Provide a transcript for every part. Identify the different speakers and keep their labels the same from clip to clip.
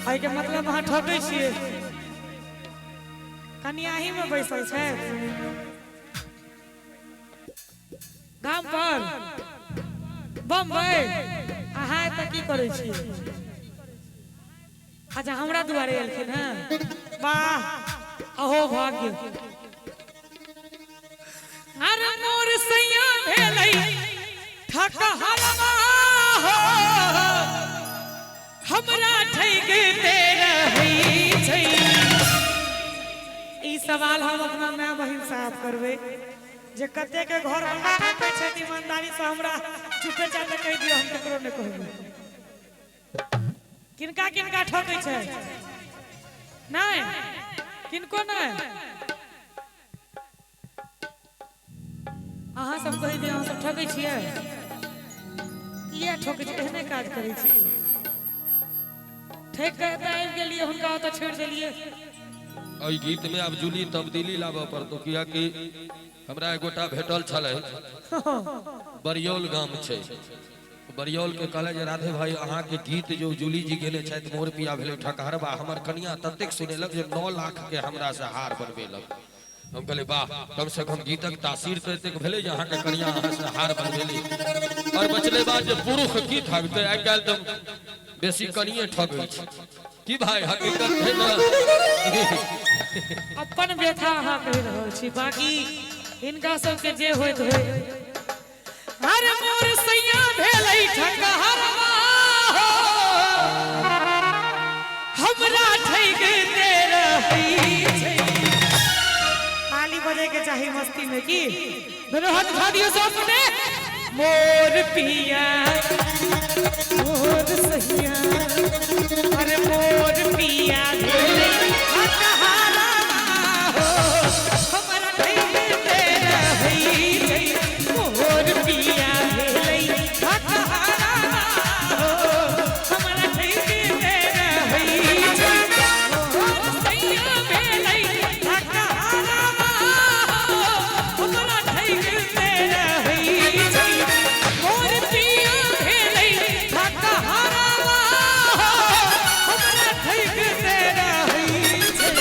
Speaker 1: एहिके मतलब अहाँ ठकै छियै। कनियाही में बैसल छै गाम पर बम्बई। अहाँ एतऽ की करै छियै? अच्छा, हमरा दुआरे एलखिन हँ। वाह, अहो भाग्य। अरे मोर सैया भेलै ठकहरवा हो, हमरा ठैकते रहै छै। ई सवाल हम अपना माय बहिन से आब करबै जे कते के घर वाला ठकै छै। ईमानदारी से हमरा चुपे चापे कहि दियौ, हम ककरो नहि कहबै। किनका किनका ठकै छै? नहि, किनको नहि। अहाँ सब कहि दियौ, अहाँ सब ठकै छियै? किया ठकै छियै? एहने काज करै छी? ठकि कऽ एतऽ आबि गेलियै, हुनका ओतऽ छोड़ि देलियै।
Speaker 2: एहि गीत में आब जूली तब्दीली लाबऽ पड़तौ, कियाकि हमरा एगोटा भेटल छलै, बरियौल गाम छै बरियौल के। कहले जे राधे भाई, अहाँके गीत जो जूली जी गेने छथि, मोर पिया भेलै ठकहरबा, हमर कनिया ततेक सुनेलक जे 9 लाख के हमरा से हार बनबेलक। हम कहले वाह, कम से कम गीतक तासीर तऽ एतेक भेलै जे अहाँके कनिया अहाँ से हार बनबेली। और बचले बात जे पुरुष की ठगतै, आइ काल्हि तऽ बेसी कनिये ठगै छै। की भाई, हकीकत छै ने?
Speaker 1: अपन व्यथा अहाँ कहि रहल छी, बाकी हिनका सबके जे होइत होय। अरे मोर सैया भेलै ठकहरवा हो, हमरा ठैकते रहै छै। ताली बजे के चाही मस्ती में। की दोनों हाथ उठा दियो सब अपने। मोर पिया मोर सैया, अरे मोर पिया भेलै ठकहरवा हो, हमरा ठैकते रहै छै। मोर पिया भेलै ठकहरवा हो, हमरा ठैकते रहै छै। मोर सैया भेलै ठकहरवा हो, हमरा ठैकते रहै छै। मोर पिया भेलै ठकहरवा हो, हमरा ठैकते रहै छै।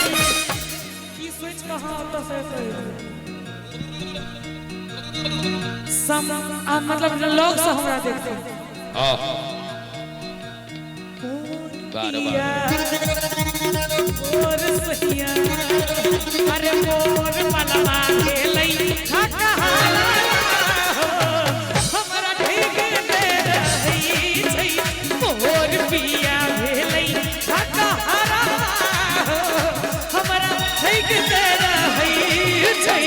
Speaker 1: की सोचि कऽ अहाँ ओतऽ से एतऽ एलियै? सम आ मतलब लोग से हमरा देखते।
Speaker 2: हाँ, बार बार।
Speaker 1: मोर सैया, अरे मोर पलवा गेलै ठकहरवा हो, हमरा ठैकते रहै छै। मोर पिया भेलै ठकहरवा हो, हमरा ठैकते रहै छै।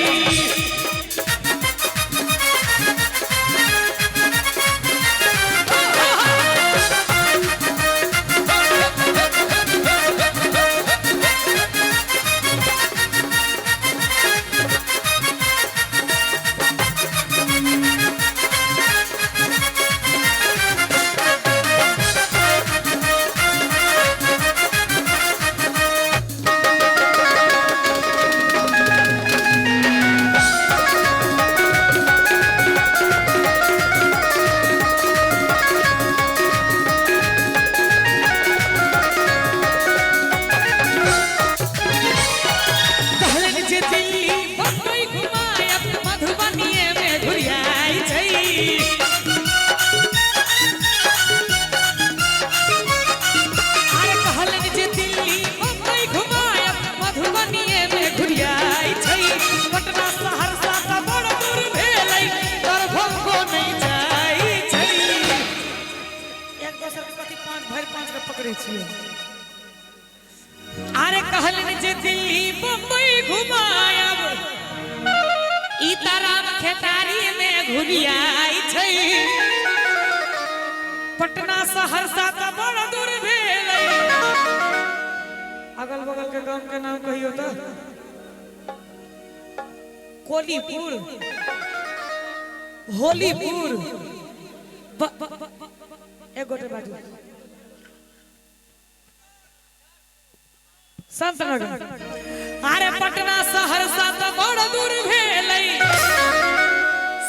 Speaker 1: कहलनि जे दिल्ली बम्बई घुमायब, मधुबनीये में घुरियाइ छै। अरे कहलनि जे दिल्ली बम्बई घुमायब, मधुबनीये में घुरियाइ छै। पटना सहरसा तऽ बड़ दूर भेलै, दरभंगो नहि जाइ छै। एक दोसर के कथी पाँच भरि पाँच के पकड़ै छियै? अरे कहलनि जे दिल्ली बम्बई घुमायब, ई ताराम खेतारी में घुरियाइ छै। पटना सहरसा तऽ बड़ दूर भेलै। अगल बगल के गाम के नाम कहियो तऽ। कोलीपुर, होलीपुर, एक गोटे बाजू। संतनगर। अरे पटना सहरसा तऽ बड़ दूर भेलै,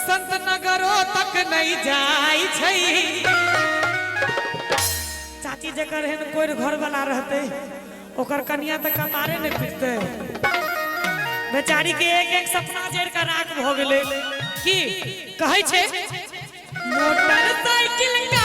Speaker 1: संतनगरो तक नहीं जाइ छै। चाची जकर एहन कोइ घर वाला रहते ओकर कनिया तऽ कपारे नहि पिटते। बेचारी के एक एक सपना जड़ के राख भ गेलै। की कहै छै? मोटरसाइकिल।